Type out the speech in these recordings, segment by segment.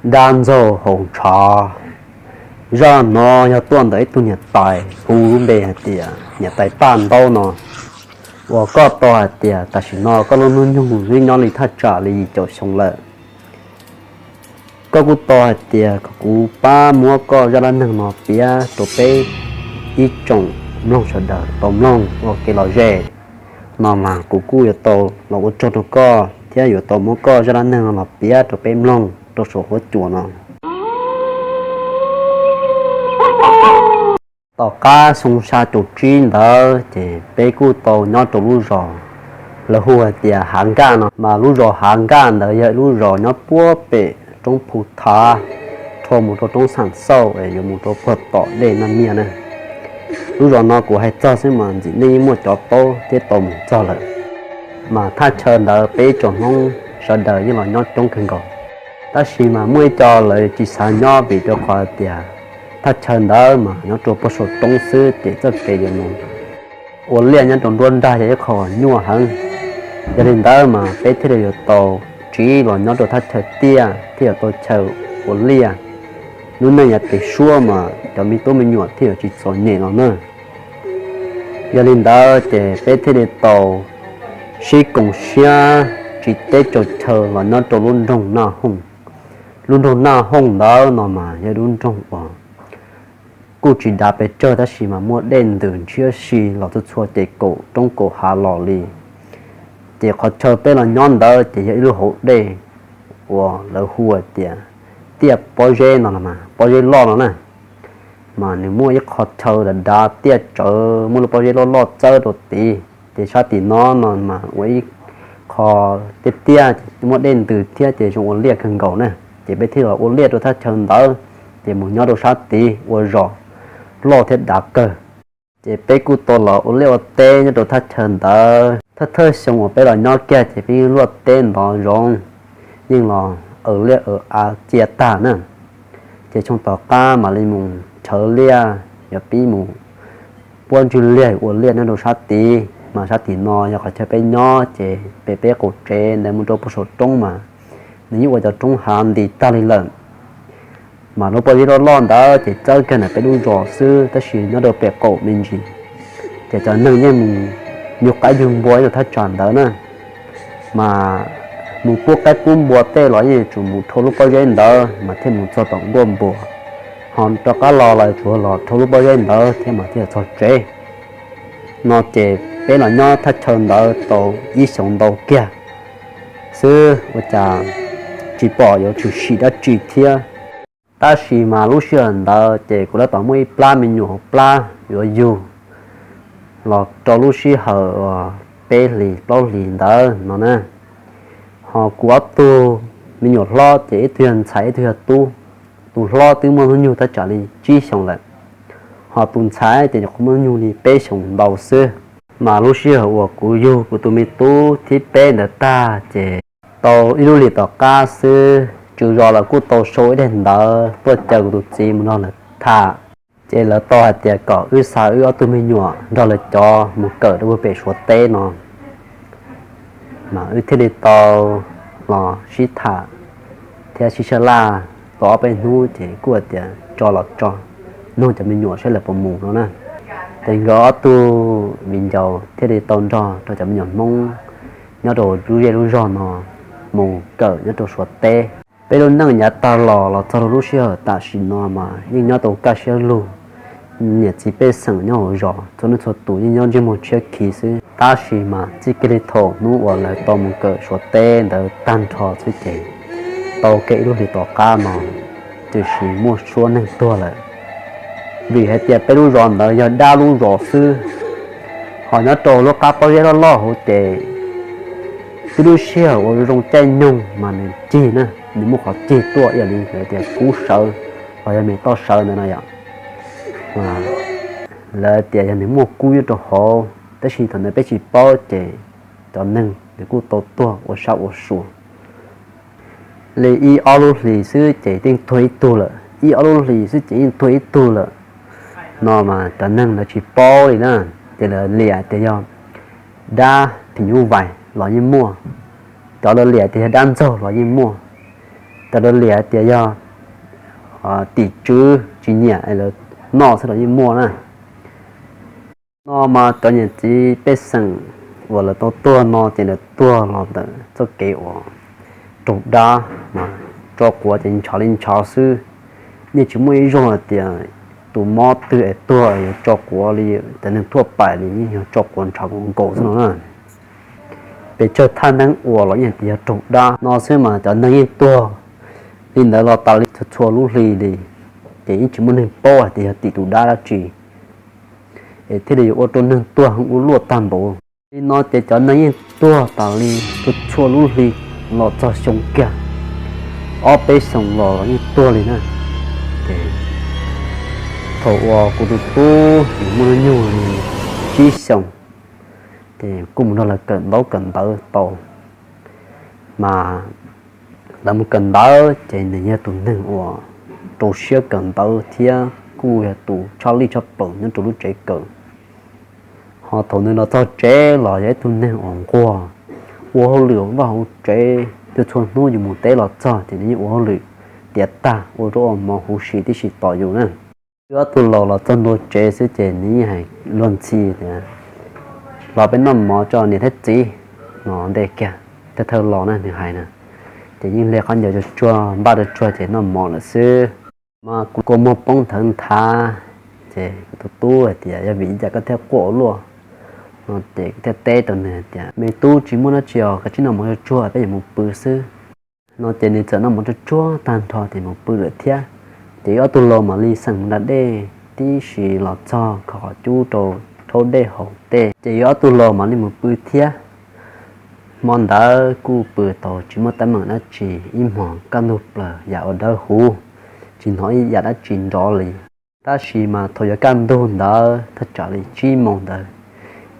Dab ntxaug hauv ntshav. Zaj no yog tuaj ntawm ib tug niam tais hu lub npe hais tias niam tais Paj Ntaub no, uas koj tau hais tias tam sim no koj lub hnub nyoog twb nyob li thaj tsam li yim caum xyoo lawm. Koj kuj tau hais tias kom kuv pab muab koj zaj dab neeg no piav rau peb ib tsoom mloog sawv daws tau mloog ua kev lom zem no mas kuv kuj yuav tau los ua tsaug rau koj thiab yuav tau muab koj zaj dab neeg no los piav rau peb mloog rau saum huab cua no. Tom qab xyoo xya caum tsib ntawd ces peb kuj tau nyob rau lub zos lawv hu hais tias Hav Nkaj no, mas lub zos Hav Nkaj ntawd yog ib lub zos nyob puag pem roob Phu Thav, rho mus rau roob Xam Xauj es yuav mus rau puag tom dej Naj Miaj na. Lub zos no kuv hais txog xwb mas ntxim nej yeej muaj cov paub thiab tau mus txog lawm. Mas thaj chaw ntawd peb tsoom Hmoob sawv daws yeej los nyob coob kawg nkaus. Tab sis mas muaj ib co lawv tsis xav nyob vim rau qhov tias thaj chaw ntawd mas nyob rau puag saum roob xwb ces txoj kev yuav mus ua liaj nyob rau nruab nrag yog ib qho nyuaj heev. Yog li ntawd mas peb thiaj li yuav tau tsiv los nyob rau thaj chaw tiaj thiaj yuav tau chaw ua liaj. Lub neej yav pem suab mas cov me tub me nyuam thiaj yuav tsis txom nyem no na. Yog li ntawd ces peb thiaj li tau sib koom siab tsiv teb tsaws chaw los nyob rau lub nroog Naj Hooj. Lub nroog Naj Hooj ntawd no mas yog lub nroog uas kuj tsis dav pes tsawg tab sis mas muaj dej ntws ntshiab si los txhua txhua ces kaum roob kaum hav los li. Ces qhov chaw peb los nyob ntawd ces yog ib lub hauv dej uas lawv hu hais tias tiaj pob zeb no los mas pob zeb loj no na. Mas nws muaj ib qho chaw dav dav tiaj tsawv muaj lub pob zeb loj loj txawb rau tid, ces sab tim no no mas ua ib qho tiaj tiaj muaj dej ntws thiab ces zoo ua liaj kawg nkaus na. Ces peb thiaj los ua liaj rau thaj chaw ntawd, ces mus nyob rau sab tid ua zos loj thiab dav kawg. Ces peb kuj tau los ua liaj ua teb nyob rau thaj chaw ntawd. Thawj thawj xyoo uas peb los nyob kiag ces peb yeej luaj teb ntov zoov, yeej los aws liaj aws av cia tag na. Ces xyoo tom qab mam li mus nrhawv liaj yuav pib mus puab ntswg liag ua liaj nyob rau sab tid. Mas sab tim no yog qhov chaw peb nyob ces pem peb qaum tsev ntawd mus rau puag saum roob mas nws yeej ua cov roob hav nti tag li lawm. Mas lub pob zeb loj loj ntawd ces txawb kiag ntawm peb lub zos xwb tab sis nyob rau pem qaum me ntsis, ces cov neeg yeej mus nyug qaib nyug npua ib rau thaj tsam ntawd na. Mas mus pub qaib pub npua tej los yeej yuav tsum mus dhau lub pob zeb ntawd mas thiaj mus txog tom nkuaj npua, ho rov qab los los yuav tsum los dhau lub pob zeb ntawd thiab mas thiaj txog tsev. No ces peb los nyob thaj chaw ntawd tau ib xyoos ntau kiag xwb ua cas tsis pom yuav tshwm sim dab tsi thiab. Tab sis mas lub sij hawm ntawd ces kuv lab tom muaj ib plab me nyuam hauv plab yuav yug los rau lub sij hawm uas peb hlis plaub hlis ntawd no na. Ho kuv ob tug me nyuam hlob ces ib tug yog ntxhais ib tug yog tub. Tus hlob twb muaj hnub nyoog thaj tsam li tsib xyoos lawm, ho tus ntxhais ces nyuam qhuav muaj hnub nyoog li peb xyoos ntau xwb. Mas lub sij hawm uas kuv yug kuv tus me tub thib peb ntawd tag ces tau ib lub hlis tom qab xwb, tswv zos lawv kuj tau sau ib daim ntawv tuaj caw kuv tus txiv mus nrog lawv tham. Ces lawv tau hais tias kom wb xa wb ob tug me nyuam nrog lawv cov mus kawm rau puag pem Suav teb no. Mas wb thiaj li tau los sib tham thiab sib sab laj tau ob peb hnub ces kuj hais tias tso los tso, nug cov me nyuam saib lawv puas mus no na. Ces nkawd ob tug viv ncaus thiaj li tau nrog rau cov me nyuam Hmoob nyob rau lub zej lub zog no mus kawm nyob rau Suav teb. Peb lub neej yav tag los los txog rau lub sij hawm tam sim no mas yeej nyob tau kaj siab lug. Niam txiv pej xeem nyob hauv zos txhua leej txhua tus yeej nyob ntsej muag tshiab khiv xwb, tab sis mas txij kiag li thaum hnub uas lawv tau mus kawm Suav teb ntawd tag nrho xwb ces tau kiag ib lub hlis tom qab no tiam sis muaj suab neeg tuag lawm. Vim hais tias peb lub zos ntawd yog dab lub zos xwb, ho nyob rau lub qab pob zeb loj loj hauv ces twb lub sij hawm uas zoo caij nyoog mas nws cig na, nws muaj qhov cig tuaj ib yam li lawv tias kub sawv los yog me toj sawv ntawd no yom. Lawv tias yog nws muaj kub nyob rau hauv, tab sis thaum ntawd peb tsis paub ces cov neeg nws kuj tau tuag ua sab ua sua li ib ob lub hlis xwb ces yeej tuag ib tug lawm, ib ob lub hlis xwb ces yeej tuag ib tug lawm. No mas cov neeg lawv tsis paub li na, ces lawv liam tias yog dab phim nyuj vais los yeej muaj, cov lawv liam tias yog dab ntxaug los yeej muaj. Cov dua li hais tias yog tim tswv tsis nyiam es lawv noj xwb los yeej muaj na. No mas cov niam txiv pej xeem uas lawv tau tuag no ces lawv tuag los ntawm txoj kev uas raug dab, tso quav ces ntshav li ntshav xwb. Yeej tsis muaj ib zaug hais tias tus mob twg es tuag yuav tso quav li cov neeg thuaj pais li, yeej yog tso quav ntshav nkaus xwb no na. Pes tsawg thaj neeb uas los yeej tias yog raug dab no xwb mas cov neeg yeej tuag li ntawd los tas li txhua txhua lub hli li, ces yeej tsis muaj neeg paub hais tias yog tim tus dab dab tsi es thiaj li yuav ua rau neeg tuag ua luaj tag npaum li no. Ces cov neeg yeej tuag tas li txhua txhua lub hli los txog xyoo kiag, ob peb xyoos los los yeej tuag li na. Ces thaum uas kuv tus tub nws muaj hnub nyoog li tsib xyoos, ces kuj mus nrog lawv kawm ntaub kawm ntawv tau. Mas lawv mus kawm ntawv ces nws yog tus neeg uas rau siab kawm ntawv thiab kuj yog tus tshaj lij tshaj plaws nyob rau lub tsev kawm. Ho thaum nws los txog tsev los yog ib tug neeg uas nquag, ua hauj lwm vaj hauv tsev, txhua txhua hnub yus mus teb los txog ces nws yeej ua hauj lwm tiav tag ua zaub ua mov huv si tib si tos yus na. Wb ob tug laus los txog ntua tsev xwb ces nws yeej hais luag ntxhi tias, los peb noj mov tso niam thiab txiv. No ntej kiag thawj thawj los na nws hais na, ces yeej hle qhov ncauj tsuag tsuag npaj rau tsuag ces noj mov lawm xwb. Mas kuv kua muag poob nthawv nthav, ces kuv tus tub hais tias yog vim li cas koj thiaj quaj ua luaj no, ces kuv thiaj teb rau nws tias me tub, tsis muaj dab tsi os, koj cia li noj mov tsuag tsuag peb yuav mus pw xwb. No ces nws txawm noj mov tsuag tsuag tag nrho ces mus pw lawm thiab. Ces wb ob tug laus mam li xeem mus da dej tib si los txog kho qhov cub rau rhaub dej haus tej ces wb ob tug laus mam li mus pw thiab. Hmo ntawd kuj pw tau tsis muaj teeb meem dab tsi, ib hmos kaj ntug plaws yam uas dawb huv, tsis hnov ib yam dab tsi nrov li. Tab sis mas thaum yuav kaj ntug ntawd thaj tsam li tsib moos ntawd,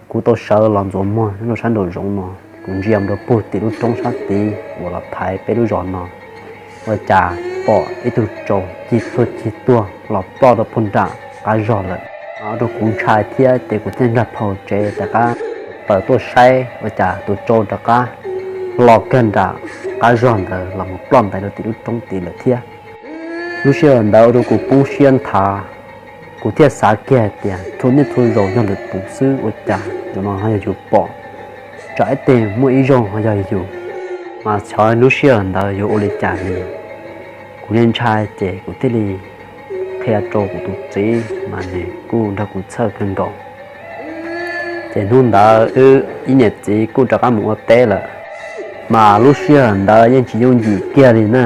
kuv tau sawv los ntxuav muag nyob rau sab nraum zoov no, kuv ntsia mus rau puag tim lub roob sab tid uas los thaiv peb lub zos no, ua cas pom ib tug tsau cig tuag cig tuag los ploj rau puag nram qab zog lawm. Ua rau kuv ntshai thiab ces kuv thiaj nkag phau tsev rov qab plaws tuaj saib ua cas tus tsau rov qab los kawg nram qab zog ntawd los mus ploj ntais rau tim lub roob tid lawm thiab. Lub sij hawm ntawd ua rau kuv poob siab nthav, kuv thiaj xav kiag hais tias txhua niaj txhua zaus yog lwm tus xwb ua cas zaum no ho yog yus pom, tsam ib teg muaj ib zaug ho yog yus, mas xyov lub sij hawm ntawd yuav ua li cas li. Kuv ntshai ntshai ces kuv thiaj li qhia rau kuv tus txiv mas nws kuj nrog kuv txhawj kawg nkaus. Ces hnub ntawd wb ib niam txiv kuj rov qab mus ua teb lawm, mas lub sij hawm ntawd yeej tsis yooj yim kiag li na.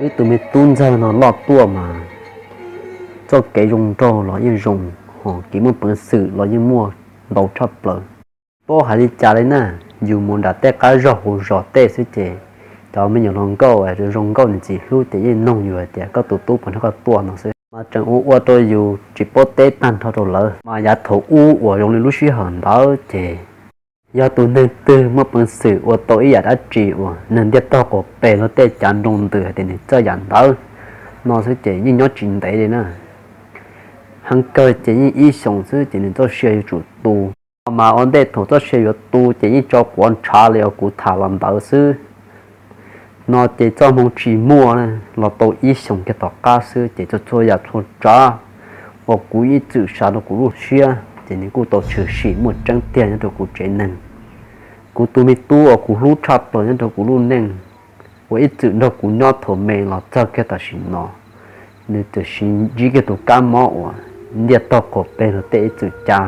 Wb tus me tub ntxawg no loj tuaj mas txoj kev zoo nraug los yeej zoo, ho kev muaj peev xwm los yeej muaj ntau tshaj plaws. Paub hais li cas li na, yus mus nram tej qab zog hauv zos tej xwb ces cov me nyuam hluas nkauj zoo nkauj nws txiv hlub ces yeej nug yus hais tias koj tus tub puas nrog koj tuaj no xwb, mas tseem ua ua rau yus tsis paub teb tag nrho rau lawv. Mas yav thaum ub uas zoo li lub sij hawm ntawd ces yog tus neeg twg muaj peev xwm ua tau ib yam dab tsi uas neeg ntiaj tog quas pes los tej cav nroo ntws hais tias nws txawj yam ntawd no xwb ces yeej nyob tsis ntev li na. Heev kawg ces yeej ib xyoos xwb ces nws txoj sia yuav tsum tu. Mas ua ntej thaum txoj sia yuav tu ces yeej tso quav ntshav li uas kuv tham los ntawd xwb. No ces txoj hmoo tsis muaj los tau ib xyoos kiag tom qab xwb ces txhua txhua yam txhua tsav uas kuv ib txwm xav rau kuv lub siab ces nws kuj tau tshwm sim muaj tseeb tiag nyob rau kuv tsev neeg. Kuv tus me tub uas kuv hlub tshaj plaws nyob rau kuv lub neej, uas ib txwm nrog kuv nyob thaum me los txog kiag tam sim no, nws txawm siv ntsib kiag tus kab mob uas ntiaj tog quas pes los tej ib txwm ca.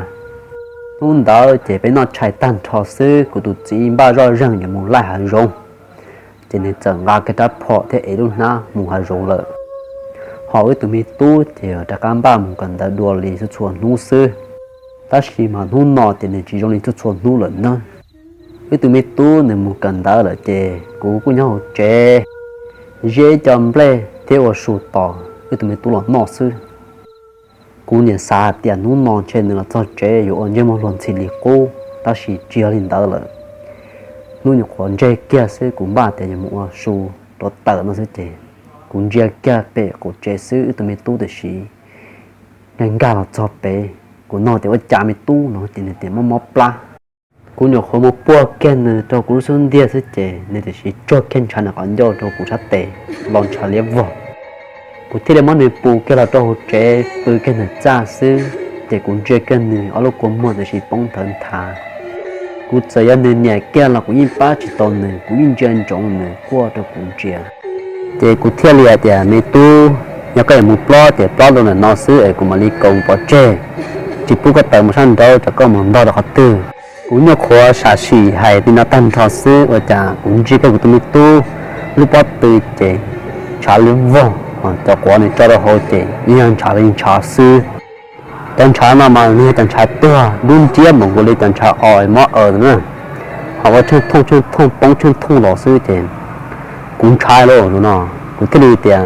Hnub ntawd ces peb noj tshais tag nrho xwb kuv tus txiv npaj zoj zeeg yuav mus laij hav zoov, ces nws txawm nqa kiag rab phom thiab ev lub hnab mus hav zoov lawm. Ho wb tus me tub ces rov qab npaj mus kawm ntawv dua li txhua txhua hnub xwb. Tab sis mas hnub no ces nws tsis zoo li txhua txhua hnub lawm nawb. Wb tus me tub nws mus kawm ntawv lawm ces kuv kuj nyob hauv tsev, ziab ib co nplej thiab ua su tos wb tus me tub los noj xwb. Kuv niam xav hais tias hnub no ntshe nws los txog tsev yuav ua ntsej muag luag ntxhi li qub, tab sis tsis yog li ntawd lawm. Hnub nyuam qhuav ntseg kiag xwb kuv npaj tias yuav mus ua su rau tawm no xwb ces kuv ntsia kiag pem qaum tsev xwb wb tus me tub tiam sis nkag nkag los txog pem. Kuv nug tias ua cas me tub no ces nws tias mob mob plab. Kuv nyuam qhuav mus puag kiag nws rau kuv lub xub ntiag xwb ces nws tiam sis tsuag kiag ntshav nws qhov ncauj rau kuv sab tes, los ntshav liab vog. Kuv thiaj li muab nws pus kiag los rau hauv tsev, pw kiag nws txaj xwb ces kuv ntsia kiag nws ob lub kua muag tiam sis poob nthawv nthav. Kuv txawm yog nws niam kiag los kuv yeej pab tsis tau nws, kuv yeej ntsia ntsoov nws quaj rau kuv ntsia. Ces kuv thiaj li hais tias, me tub, yog koj yuav mus plob ces plob rau ntawm no xwb es kuv mam li kaus pov tseg, tsis pub koj tawm mus sab nraud, tsam koj mus ntog rau qhov twg. Kuv nyuaj qhuav sam sim hais li no tag nrho xwb ua cas kuv ntsia kiag kuv tus me tub lub pob tw ces ntshav liab vog, cov quav nws tso rau hauv ces yeej yog ntshav li ntshav xwb. Cov ntshav no mas nws yog cov ntshav tuag dub nciab npaum nkaus li cov ntshav os mob aws na, ho ua tsheej thooj tsheej thooj poob tsheej thooj los xwb ces kuv ntshai lauj no. Kuv thiaj li tias,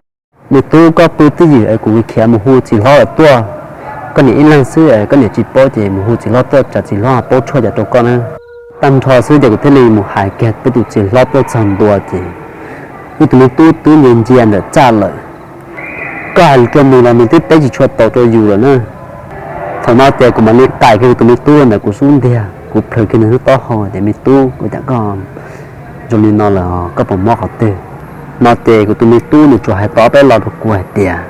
me tub, koj pw twj ywm es kuv khiav mus hu txiv hlob lawm tuaj. Koj niam ib leeg xwb es koj niam tsis paub ces mus hu txiv hlob tuaj tsam txiv hlob paub tshuaj cov rau koj na. Tag nrho xwb ces kuv thiaj li mus hais kiag peb tus txiv hlob tuaj txog ntua ces wb tus me tub twb ncia ncia ntawm txaj lawm. Koj hais lus rau nws los nws twb teb tsis tshua tau rau yus lawm na. Thaum no ces kuv mam li qais kiag kuv tus me tub ntawm kuv xub ntiag, kuv plhws kiag nws lub taub hau tias, me tub, ua cas koj zoo li no lawm, koj puas mob qhov twg? No ces kuv tus me tub nws tsuas hais tau ob peb lo rau kuv hais tias,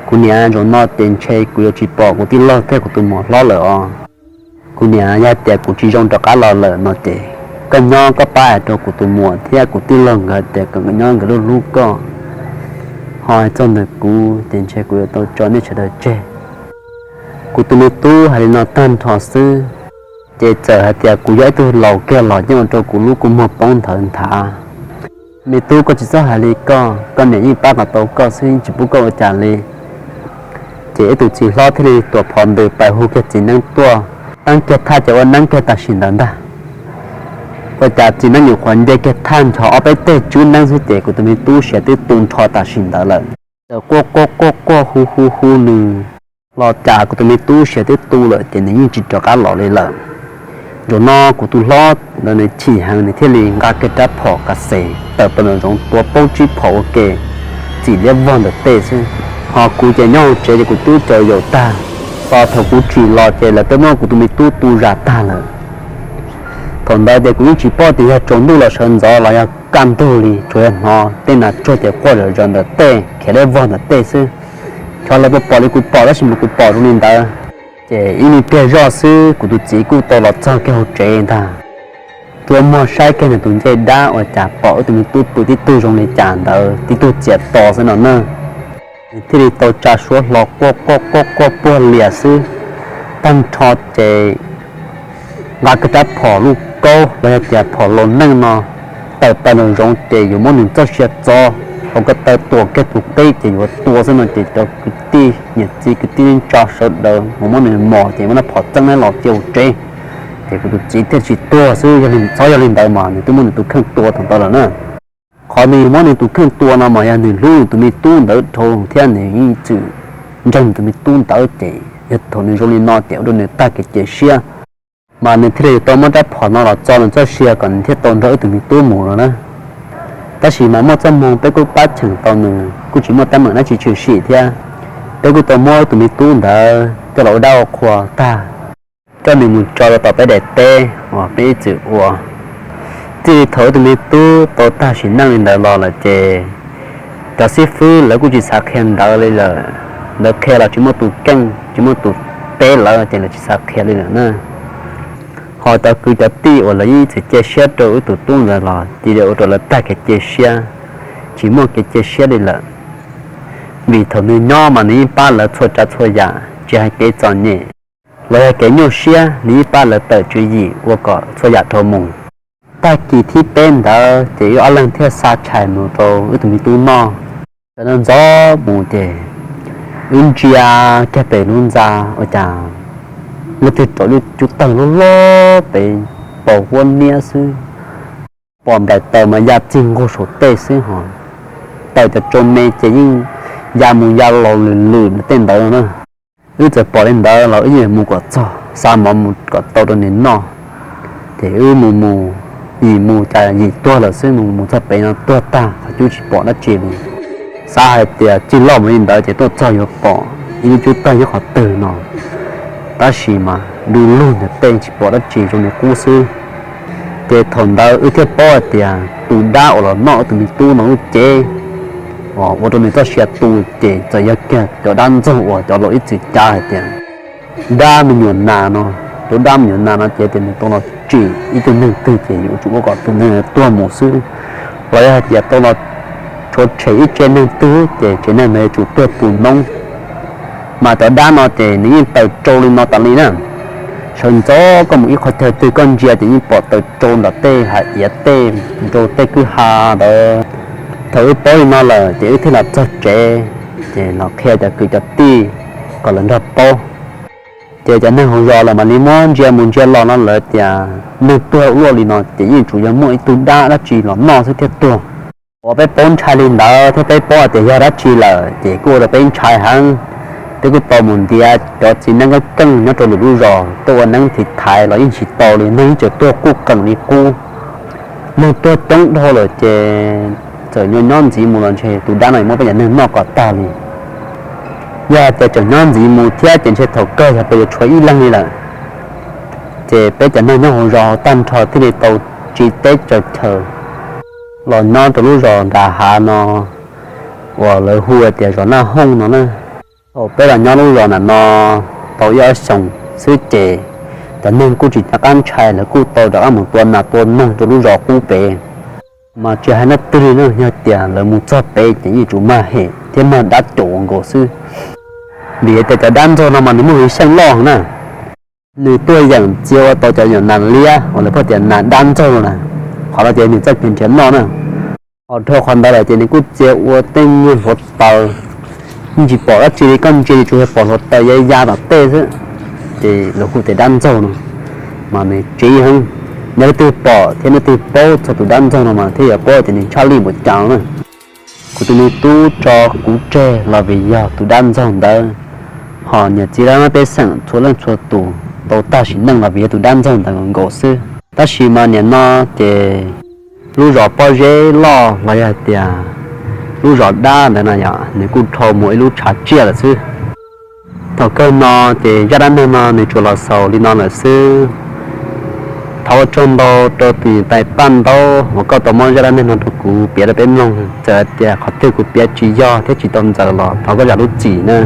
kuv niam, zaum no ces ntshe kuv yuav tsis pom kuv tij laug thiab kuv tus muam hlob lawm os. Kuv niam, yog hais tias kuv tsis zoo rov qab los lawm no ces koj nyob koj pab hais rau kuv tus muam thiab kuv tij laug nkawd tias kom nkawd nyob nkawd lub hlub koj, ho hais txog ntawm kuv ces ntshe kuv yuav tau tso nej sawv daws tseg. Kuv tus me tub hais li no tag nrho xwb, ces txawm hais tias kuv yog ib tug laus kiag los yeej ua rau kuv lub kua muag poob nthawv nthav. Me tub, koj tsis txhob hais li koj, koj niam yeej pab kom tau koj xwb, yeej tsis pub koj ua cas li. Ces ib tus txiv hlob thiaj li tuam phov ntws pais hu kiag txiv neeb tuaj, teeb kiag thaj ces ua neeb kiag tam sim ntawd ntag. Ua cas txiv neeb nyuam qhuav nce kiag thaj nrho ob peb teg tswb neeb xwb ces kuv tus me tub siav twb tu nrho tam sim ntawd lawm. Txawm quaj quaj quaj quaj hu hu hu nws los cas kuv tus me tub siav twb tu lawm ces nws yeej tsis rov qab los li lawm. Zaum no kuv tus hlob ntawd nws chim heev, nws thiaj li nqa kiag rab phom kas xes tawm plaws nraum zoov tua paub tsib phom ua ke, txim liab vog ntawm tej xwb. Ho kuv ces nyob hauv tsev ces kuv twb caum yaum tag, tos thaum kuv tsim los ces lawv twb muab kuv tus me tub tu zam tag lawm. Thaum ntawd ces kuv yeej tsis paub tias yog tsaus ntuj los sawv ntxov los yog kaj ntug li, tsuas yog hnov tej nas tsuag ces quaj zom zaws ntawm tej, khiav liab vog ntawm tej xwb. Xyov lawv puas pom li kuv pom, tab sis mas kuv pom zoo li ntawd. Ces ib me pliag zoj xwb kuv tus txiv kuj tau los txog kiag hauv tsev ntag. Rua muag saib kiag nws tus ncej dab ua cas pom wb tus me tub pw tib tug zoo li cas ntawd, tib tug txias to xwb no na. Nws thiaj li tau tsa suab hlo quaj quaj quaj quaj puag lias xwb. Tag nrho ces nqa kiag rab phom lub kaub los yog tias phom laus neej no tawm plaws nraum zoov ces yuav muab nws txoj sia txo hauv ko taw tuam kiag tus qib ces yuav tua xwb no ces cov kwv tij niam txiv kwv tij neej tsa sawv daws mus muab nws mos ces muab rab phom txeeb neb los cia hauv tsev. Ces kuv tus txiv thiaj tsis tuag xwb, yog li txhob yog li ntawd mas nws twb muab nws tus kheej tua thaum ntawd lawm na. Qhov nws muab nws tus kheej tua no mas yog nws hlub nws tus me tub ntawd dhau thiab nws yeej txwm ntseeg nws tus me tub ntawd ces yog thaum nws zoo li no ces ua rau nws tag kev cia siab. Mas nws thiaj li tau muab rab phom no los txo nws txoj sia kom nws thiaj tau nrog wb tus me tub mus no na. Tab sis mas muaj txoj hmoo peb kuj pab cheem tau nws, kuj tsis muaj teeb meem dab tsi tshwm sim thiab. Peb kuj tau muab wb tus me tub ntawd coj los ua dab ua qhua tag, coj nws mus tso rau tom peb daim teb uas peb ib txwm ua. Txij li thaum wb tus me tub tau tag sim neej li ntawd los lawm ces cov xib fwb lawv kuj tsis xav qhia ntawv li lawm. Lawv qhia los tsis muaj tus keej tsis muaj tus teb lawv ces lawv tsis xav qhia li lawm na. Ho cov kwv cov tij uas lawv yeej ib txwm cia siab rau wb tus tub ntawd los cia li ua rau lawv tag kev cia siab, tsis muaj kev cia siab li lawm. Vim thaum nws nyob mas nws yeej pab lawv txhua tsav txhua yam, tsis hais kev txom nyem los yog kev nyuaj siab nws yeej pab lawv tawm tswv yim ua kom txhua yam dhau mus. Tag kis thib peb ntawd ces wb ob leeg thiaj xa tshais mus rau wb tus me tub noj. Tam ntxov mus ces wb ntsia kiag pem lub ntxa ua cas leej twg rau lub cub tawg loj loj pem paus huab niab xwb. Pom nplaim taws mas ya txig nquag saum tej xwb hos, taws cov tsau me ces yeej ya mus ya los lwm lwm tej ntawd na. Wb txawm pom li ntawd los wb yeej mus kom txog, xa mov mus kom tau rau nws noj. Ces wb mus mus, yim mus cas yim tuag lawm xwb, mus mus txog pem no tuag tag, qhov cub tsis pom dab tsi li. Xav hais tias txij loj mus li ntawd ces tuaj txog yuav pom ib lub cub tawg nyob qhov twg no, tab sis mas du lug ntawm tej tsis pom dab tsi, zoo li qub xwb. Ces thaum ntawd wb thiaj paub hais tias tus dab uas los noj tus me tub no lub cev, ua rau nws txoj sia tu, ces txawm yog kiag cov dab ntxaug uas cov laus ib txwm cav hais tias dab me nyuam nas no. Cov dab me nyuam nas no ces tias nws tau los tsim ib tug neeg twg ces yuav tsum ua kom tus neeg tuag mus xwb, los yog hais tias tau los tshuav tshem ib tsev neeg twg ces tsev neeg ntawd yuav tsum tuag tu noob. Mas cov dab no ces nws yeej taws rau li no tas li na. Sawv ntxov koj mus ib qhov chaw twg koj ntsia ces yeej pom taws rau ntawm tej hav iav tej, rau tej kwj ha ntawd. Thaum wb paub li no lawm ces wb thiaj los txog tsev, ces los qhia cov kwv cov tij kom lawv nrog paub. Ces cov neeg hauv zos lawv mam li muab ntsia mus ntsia los no lawv tias neeg tuag luaj li no ces yeej tsuas yog muaj ib tug dab dab tsi los noj xwb thiaj tuag. Ua peb paub ntshai li ntawd thiab peb paub tias yog dab tsi lawm ces kuj ua rau peb ntshai heev. Twb kuj tau mus ntiav cov txiv neeb keej keej nyob rau lwm lub zos tuaj ua neeb thim thaiv los yeej tsis tau li, neeg yeej tseem tuag quj qees li qub. Neeg tuag coob dhau lawm ces txawm nyob nyob ntxiv mus los ntshe tus dab no muab peb cov neeg noj kom tag li. Yog hais tias tseem nyob ntxiv mus thiab ces ntshe thaum kawg yog peb yuav tshuav ib leeg li lawm. Ces peb cov neeg nyob hauv zos tag nrho thiaj li tau tsiv teb tsaws chaw los nyob rau lub zos nram hav no uas lawv hu tias zos Naj Hooj no na. Thaum peb los nyob lub zos ntawm no tau ib ob xyoos xwb ces cov neeg kuj tsis nco qab ntshai, lawv kuj tau rov qab mus tua nas tua noog rau lub zos qub pem. Mas tsis hais nab twg li no, yog tias lawv mus txog pem ces yeej tsum mag hem thiab mag dab caum ua nkaus xwb. Vim hais tias cov dab ntxaug no mas nws muaj hwj xyeej loj na. Nws tuaj yeem txia ua tau cov nyuam nas liab uas lawv pheej tias nas dab ntxaug na. Qhov no ces nws txoj kev nrhiav noj na. Ho dhau qhov ntawd lawm ces nws kuj txia ua tej nyuag hluav taws, yeej tsis pom dab tsi li, koj ntsia tsuas yog pom hluav taws ya ya tom tej xwb. Ces lawv hu tias dab ntxaug no mas nws tsiv heev. Yog leej twg pom thiab leej twg paub txog tus dab ntxaug no mas thiaj yuav paub tias nws tshaj lij npaum cas na. Kuv tus me tub tso kuv tseg los vim yog tus dab ntxaug ntawd, ho niam txiv lawv pej xeem txhua leej txhua tus tau tag sim neej los vim yog tus dab ntxaug ntawd nkaus xwb. Tab sis mas nim no ces lub zos pob zeb loj los yog hais tias lub zos dab ntawd no yog nws kuj dhau mus ib lub tshav tsiaj lawm xwb. Thaum kawg no ces zaj dab neeg no nws tsuas los xaus li no lawm xwb. Thov ua tsaug ntau rau tus niam tais Paj Ntaub uas koj tau muab zaj dab neeg no rau kuv piav rau peb mloog. Txawm hais tias qhov twg kuv piav tsis yog thiab tsis tau ntxaws los thov koj zam lub txim na.